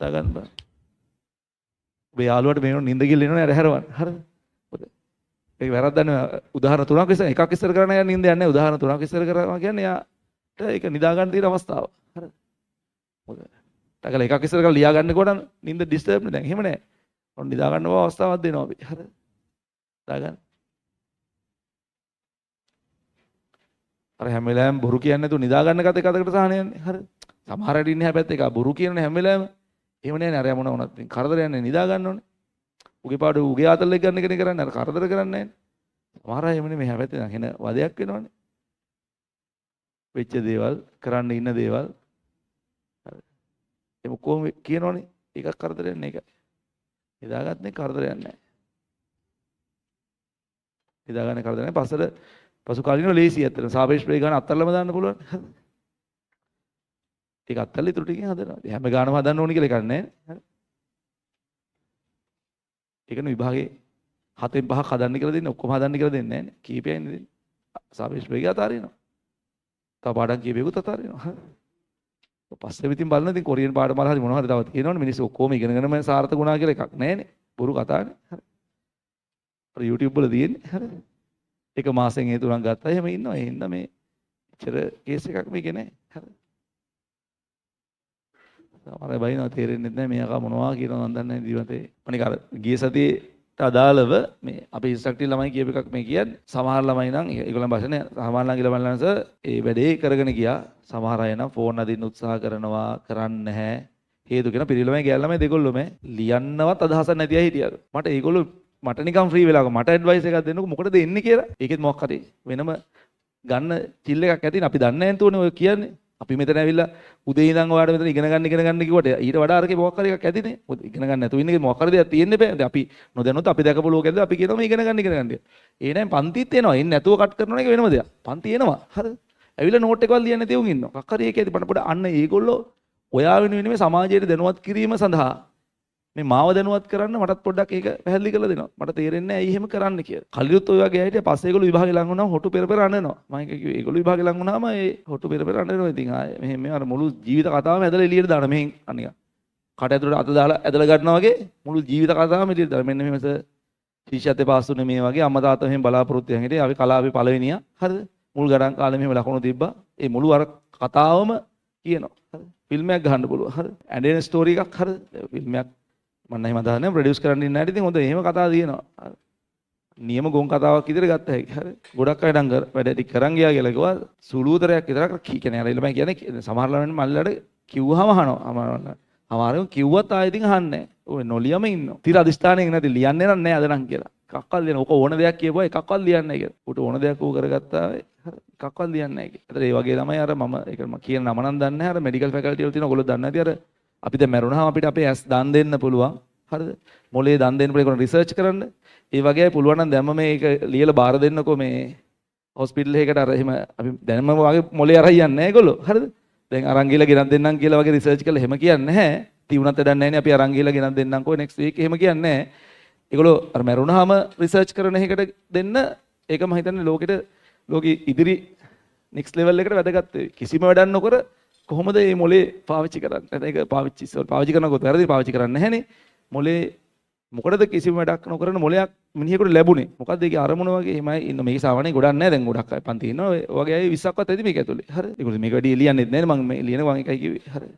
දාගන්න බෑ. ඔබේ යාළුවාට මේ වෙන නින්ද ගිහලා එනවනේ අර හැරවන්න. හරිද? මොකද ඒක වැරද්දක් නෙවෙයි. උදාහරණ තුනක් විතර එකක් විස්තර කරන්න යන නින්ද යන්නේ නැහැ. උදාහරණ තුනක් විස්තර කරනවා කියන්නේ එයාට ඒක නිදා ගන්න තියෙන අවස්ථාව. හරිද? මොකද ටකල එකක් විස්තර කරලා ලියා ගන්න කොට නින්ද ඩිස්ටර්බ් නේ දැන්. එහෙම නෑ. ඔන්න නිදා ගන්න අවස්ථාවක් දෙනවා අපි. හරිද? දාගන්න. අර හැම වෙලාවෙම බොරු කියන්නේ නැතුව නිදා ගන්න කත එක අතකට සහන යන්නේ. හරිද? සමහර අය ඉන්නේ හැබැයි එක බොරු කියනනේ හැම වෙලාවෙම. එහෙම නෑනේ අර මොන වුණත් ඉතින් කරදර යන්නේ නිදා ගන්න ඕනේ. උගේ පාඩුව උගේ ආතල් එක ගන්න එකනේ කරන්නේ. අර කරදර කරන්නේ නෑනේ. සමහර අය එහෙම නෙමෙයි හැබැයි දැන් එන වදයක් වෙනවනේ. වෙච්ච දේවල් කරන්න ඉන්න දේවල් හරි. එහෙම කොහොම කියනවනේ. ඒකක් කරදරයක් නෑ ඒකයි. නිදාගත්තනේ කරදරයක් නෑ. නිදාගන්න කරදරයක් නෑ. පස්සට පසු කාලිනව ලේසි ඇත්තටම. සාපේක්ෂ ප්‍රේ ගන්න අත්තරලම දාන්න පුළුවන්. හරි. ඒක අත්තරලා ඉතුරු ටිකෙන් හදනවා. ඉතින් හැම ගානම හදන්න ඕනි කියලා එකක් නෑ. හරි. ඒකනේ විභාගේ 7න් 5ක් හදන්න කියලා දෙන්නේ. ඔක්කොම හදන්න කියලා දෙන්නේ නෑනේ. කීපයයිනේ දෙන්නේ. සාපේක්ෂ ප්‍රේගය අතාරිනවා. තව පාඩම් කීපයකුත් අතාරිනවා. හරි. පස්සේ ඉතින් බලන ඉතින් කොරියන් පාඨමාලා හරි මොනවා හරි තව තියෙනවනේ. මිනිස්සු ඔක්කොම ඉගෙනගෙනම සාර්ථක වුණා කියලා එකක් නෑනේ. බොරු කතානේ. හරි. අර YouTube වල තියෙන්නේ. හරි. එක මාසෙන් ඒ තුනක් ගත්තා. එහෙම ඉන්නවා. ඒ හින්දා මේ එච්චර කේස් එකක් මේකේ නෑ. හරි. සමහර අය බයිනවා තේරෙන්නේ නැහැ මේ අකා මොනවා කියනවද මන් දන්නේ නැහැ ජීවිතේ. අනික අර ගිය සතියේට අදාළව මේ අපේ ඉන්ස්ට්‍රක්ටිව් ළමයි කියප එකක් මේ කියන්නේ. සමහර ළමයි නම් ඒගොල්ලන් භාෂණය සමහර ළඟ ළමයි නම් සර් ඒ වැඩේ කරගෙන ගියා. සමහර අය නම් ෆෝන් අදින්න උත්සාහ කරනවා කරන්නේ නැහැ. හේතු කියන පිරි ළමයි ගෑල් ළමයි දෙගොල්ලොම ලියන්නවත් අදහසක් නැති අය හිටියලු. මට ඒගොල්ලෝ මට නිකන් ෆ්‍රී වෙලාවක මට ඇඩ්වයිස් එකක් දෙන්නකෝ මොකටද එන්නේ කියලා. ඒකෙත් මොකක් හරි වෙනම ගන්න චිල් එකක් ඇතිනේ. අපි දන්නේ නැහැ නේද ඔය කියන්නේ. අපි මෙතන ඇවිල්ලා උදේ ඉඳන් ඔයාලට මෙතන ඉගෙන ගන්න ඉගෙන ගන්න කිව්වට ඊට වඩා අරකේ මොකක් හරි එකක් ඇතිනේ. මොකද ඉගෙන ගන්න නැතුව ඉන්න එකේ මොකක් හරි දෙයක් තියෙන්න බෑ. දැන් අපි නොදැනුවත් අපි දැකපු ලෝකෙද අපි කියනවා මේ ඉගෙන ගන්න ඉගෙන ගන්න කියලා. ඒ නෑ පන්තිත් එනවා. එන්නේ නැතුව කට් කරනවා එක වෙනම දෙයක්. පන්ති එනවා. හරිද? ඇවිල්ලා නෝට් එකවත් ලියන්නේ නැති උන් ඉන්නවා. මොකක් හරි ඒක ඇති මට පොඩ අන්න ඒගොල්ලෝ ඔයා වෙනුවෙන් නෙමෙයි සමාජයට දැනුවත් කිරීම සඳහා මේ මාව දැනුවත් කරන්න මටත් පොඩ්ඩක් ඒක පැහැදිලි කරලා දෙනවා. මට තේරෙන්නේ නැහැ ඇයි එහෙම කරන්න කියලා. කලියුත් ඔය වගේ හිටියා. පස්සේ ඒගොල්ලෝ විභාගේ ලඟ වුණාම හොටු පෙර පෙර අඬනවා. මම ඒක කිව්වේ ඒගොල්ලෝ විභාගේ ලඟ වුණාම ඒ හොටු පෙර පෙර අඬනවා. ඉතින් ආයේ මෙහෙම මේ අර මුළු ජීවිත කතාවම ඇදලා එළියට දාන මෙහෙන් අනික කට ඇතුලට අත දාලා ඇදලා ගන්නවා වගේ මුළු ජීවිත කතාවම එළියට දාන. මෙන්න මෙහෙම සර් ශිෂ්‍යත්වයේ පාස් වුණේ මේ වගේ අම්මා තාත්තා මෙහෙම බලාපොරොත්තු වෙන හිටියේ. අපි කලාවේ පළවෙනියා. හරිද? මුල් ගණන් කාලේ මෙහෙම ලකුණු තිබ්බා. ඒ මුළු අර කතාවම කියනවා. හරිද? ෆිල්ම් එකක් ගහන්න පුළුවන්. හරිද? ඇඬෙන ස්ටෝරි එකක්. හරිද? ෆිල්ම් එකක් මම එහෙම අදහන්නේ ප්‍රොඩියුස් කරන්න ඉන්න හැටි ඉතින් හොඳ එහෙම කතා තියෙනවා. නියම ගොන් කතාවක් විදිහට ගත්ත හැකි. හරි. ගොඩක් අය නම් වැඩ ටික කරන් ගියා කියලා කිව්වා. සුළුතරයක් විතරක් කියන්නේ අර ළමයි කියන්නේ සමහර ළමයින් මල්ලට කිව්වහම අහනවා. සමහර කිව්වත් ආයෙ ඉතින් අහන්නේ නැහැ. ඔය නොලියම ඉන්නවා. තිර අදිෂ්ඨානයක් නැති ලියන්නේ නම් නෑ අද නම් කියලා. එකක්වත් ලියන්න. ඔක ඕන දෙයක් කියපුවා එකක්වත් ලියන්නේ නැහැ කියලා. ඌට ඕන දෙයක් ඌ කරගත්තා හරි. එකක්වත් ලියන්නේ නැහැ කියලා. ඒතර ඒ වගේ ළමයි අර මම ඒක මම කියන නම නම් දන්නේ නැහැ. අර මෙඩිකල් ෆැකල්ටි වල තියෙන ඔයගොල්ලෝ දන්නේ නැති අර අපි දැන් මැරුණාම අපිට අපේ ඇස් දන් දෙන්න පුළුවන්. හරිද? මොලේ දන් දෙන්න පුළුවන් ඒක රිසර්ච් කරන්න. ඒ වගේ අය පුළුවන් නම් දැම්ම මේක ලියලා බාර දෙන්නකෝ මේ හොස්පිටල් එකකට අර එහෙම අපි දැන්ම වගේ මොලේ අරන් යන්නේ නැහැ ඒගොල්ලෝ. හරිද? දැන් අරන් ගිහලා ගෙනත් දෙන්නම් කියලා වගේ රිසර්ච් කරලා එහෙම කියන්නේ නැහැ. තියුණත් වැඩක් නැහැ නේ අපි අරන් ගිහලා ගෙනත් දෙන්නම්කෝ නෙක්ස්ට් වීක් එහෙම කියන්නේ නැහැ. ඒගොල්ලෝ අර මැරුණාම රිසර්ච් කරන එකකට දෙන්න ඒක මම හිතන්නේ ලෝකෙට ලෝකෙ ඉදිරි නෙක්ස්ට් ලෙවල් එකට වැදගත් වෙයි. කිසිම වැඩක් නොකර කොහොමද මේ මොලේ පාවිච්චි කරන්නේ? නැත්නම් ඒක පාවිච්චි පාවිච්චි කරනකොට වැරදි පාවිච්චි කරන්නේ නැහනේ. මොලේ මොකටද කිසිම වැඩක් නොකරන මොලයක් මිනිහෙකුට ලැබුණේ? මොකද්ද ඒකේ අරමුණ වගේ? එහෙමයි ඉන්න මේක සාමාන්‍යයෙන් ගොඩක් නෑ දැන් ගොඩක් අය පන්ති ඉන්නවා. ඔය වගේ අය 20ක්වත් ඇති මේක ඇතුලේ. හරි. ඒගොල්ලෝ මේක වැඩි ලියන්නෙත් නෑනේ මං මේ ලියන මං එකයි කිව්වේ. හරි.